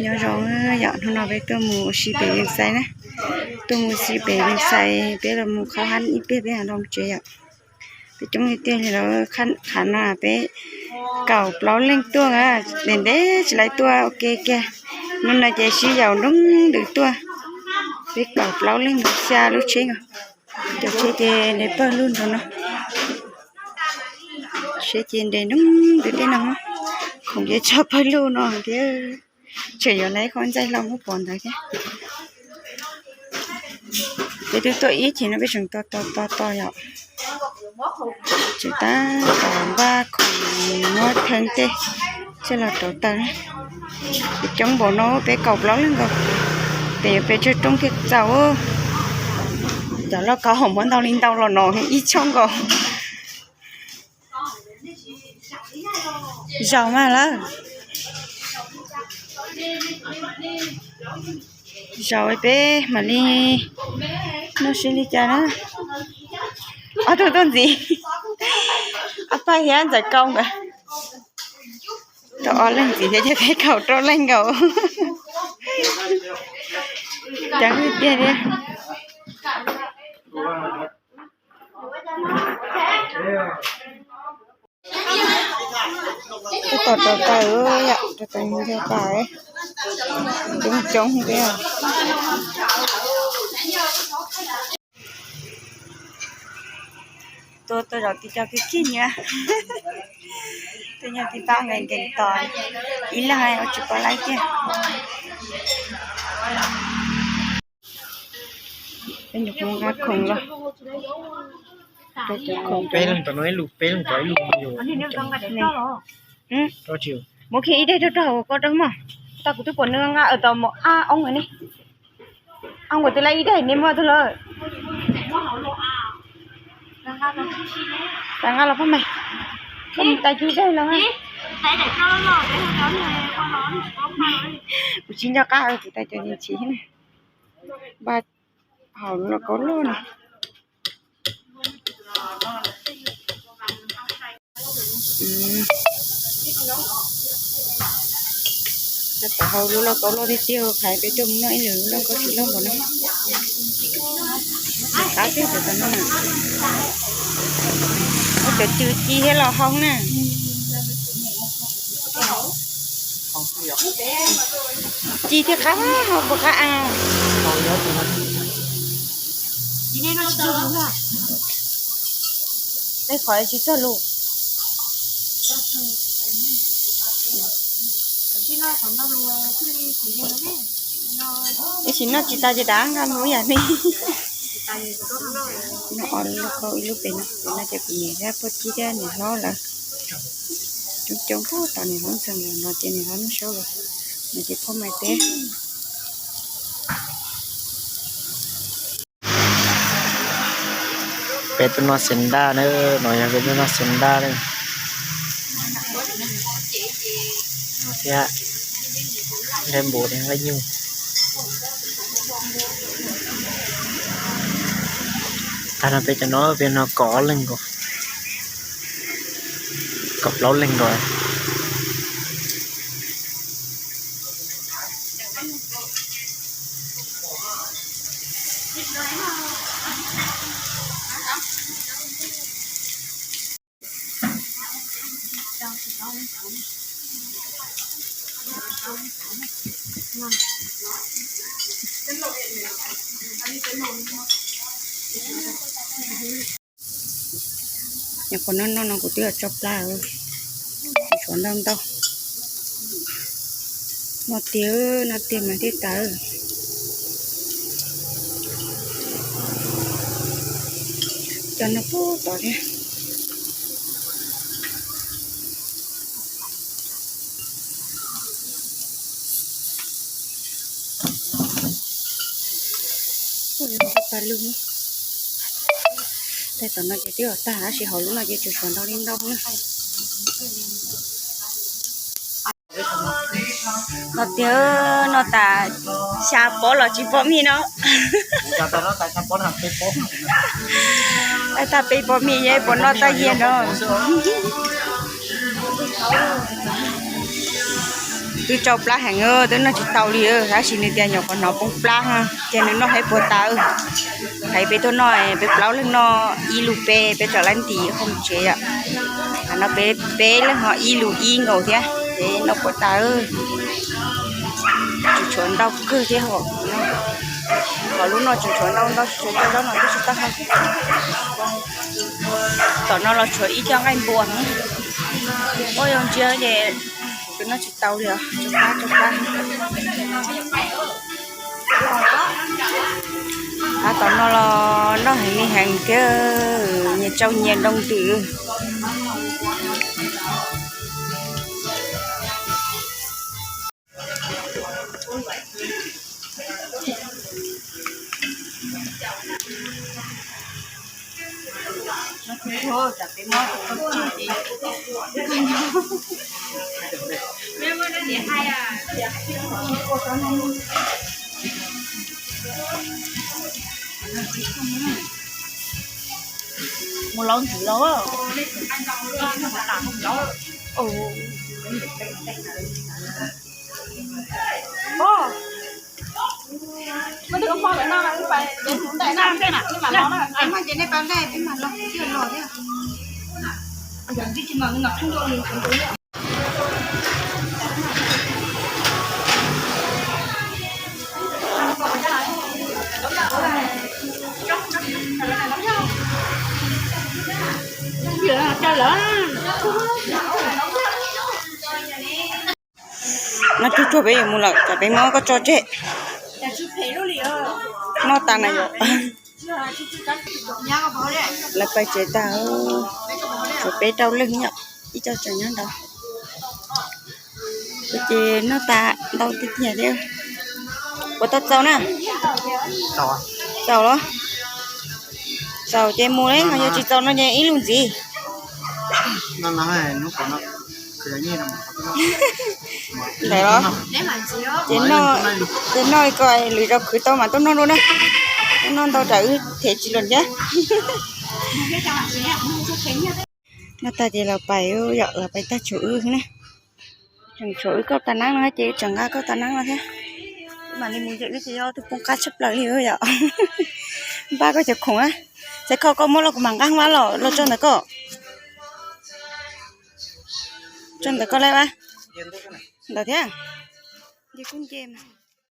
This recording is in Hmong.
Nyob zoo yom, hnub no peb tuaj mus ua si pem Vias Xais na. Tuaj mus ua si pem Vias Xais, peb los mus qhov hab ib pliag peb mam los tsev yom. Peb coob tiag tiag li lawm, qhov no peb kaum plaub leej tuaj, ntev ntev tsis laib tuaj ua ke kiag. Hnub no ces sib yaum nroo ntws tuaj, peb kaum plaub leej nkaus xya lub tsheb nkaus. Cov tsheb ces nres pawg lug nraum no, tsheb ces nres nroo ntws tej no, khoom ces tso pawg lug no thiab. Tseem yuav laib qhov ntxaij hlau muab pov ntawd thiab. Peb twb tuaj ib chim no peb tseem tos tos tos tos yom. Tseem tab tom npaj khoom muab theej tej thiaj los rauv taws. Peb coob npaum no peb kaum plaub leej nkaus, ces yuav pes tsawg rooj thiaj txaus. Cov lauj kaub hauv muab ntau li ntau los no ib txhob nkaus. Zaum mas lawm. Zaum peb mam li noj seb li cas na. Ob tug tuaj ntxiv, ob pab thiab ntxawm Kaub nkawd. Tau ob leeg ntxiv thiab ces peb kaum rau leej nkaus. Coob tiag tiag. Tab tom rauv taws, rauv taws ntog tas, coob coob thiab. Tuaj tuaj zaum tis co kig kig niab. Tuaj nyob tib pab nkees nkees tos ib leeg ua tsis pom laib tiag. Peb nyuam qhuav nqa khoom los, peb leeg tom no ib lub, peb leeg tom ib lub. Muab khi ib daim rau rau hauv ko rau mog. Tau kuv twb pom nws nqa tom mos ab oob ne. Ab, kuv twb laib ib daim ne, muaj tug lawm. Tau nqa los pab mas. Tais cug daim los. Kuv tsis nco qab kuv tais cov niam txiv. Npaj hauv lub lauj kaub loj no. Tab tom hau lub lauj kaub loj tiag tiag, qhov peb tuaj mus noj ib lwm lub lauj kaub tsis loj npaum no. Qab tiag cov no na. Muab cov cw ci thiab los hau na. Ci thiab qab hau puas qab a. Tej qhov tsis txog lus. Tab sis noj tsis tas ces rov nqa mus ib yam li. Noj ob lub lauj kaub ib lub pem no, pem no ces kuv niam thiab pog Cib thiab niam hlob lawv. Coob coob pog tom niam hlob ntxhee lawm no ces niam hlob Nuj Saub lawm, no ces pog Maiv Teb. Peb tuaj noj xees ntaj na, no yog peb tuaj noj xees ntaj na. No thiab, nqaij npua thiab nqaij nyuj. Tag no peb cov no peb noj kaum ob leeg nkaus, kaum plaub leeg nkaus. Nyuam qhuav noj noj no kuv twb yuav tso plab, tshuav ntau ntau. Noj tiag, noj tiag mas thiaj tawv. Cov no puag tod thiab. Ua li no pab lug. Tej tom no ces twb tag tab sis hauv lub no ces tseem tshuav ntau li ntau na. Los tiag, noj tas xya pob los tsis pom mij no. Tag peb pob mij, yog puas noj tag yiag no. Twb tsau plab heev, twb noj tsis tau li, tab sis nws tias nyuam qhuav hnov poob plab, ces nws noj heev puas tas. Hais peb tuaj noj, peb plaub leeg noj ib lub peb, peb tso lab ntim qhov tsev yom. Hais no peb peb leeg ho ib lub ib nkaus thiab, ces noj puas tas. Tsuas tshuav ntau kawg thiab, hos lub no tsuas tshuav ntau ntau, tsuas cov zaub no twb tsis tau hau. Tom no los tshuav ib co nqaij npua. Ua yog ntsia ces kuv noj tsis tau li os, tsau plab tsau plab. Qab tom no los noj heev li heev thiab, nyias tsau nyias nroo ntws. Mus laub ntxwv los. No tsuag tsuag peb yuav mus lawm, tsam peb muab koj tso tseg. Noj tas na yom. Lawv pais tsev tas, tshuav peb rau leeg yom, ib co tseem nyob ntawd. Ces noj tas ntau tiag tiag li. Puas tau txaus na? Txaus los? Txaus ces mus li, yog tsis txaus no ces ib lub ntxiv. Ntawd los? Ces noj, ces noj ko lwm zaus khwv tau mam tuaj noj dua na. Tuaj noj ntau tsam wb them tsis luam thiab. Noj tas ces los pais yom, los pais tag tshuav wb na. Tseem tshuav wb kauj tas neeb no ces tseem nqa kauj tas neeb no thiab. Mam li mus ces wb ces yog tus poob qab tshaj plaws li yom. Npaj koj cov khoom na. Txhais kho koj muab los kuv mam nqa vaj los los tso ntawm koj. Tso ntawm koj lawm a. Ntawd thiab. Nce kuj nce.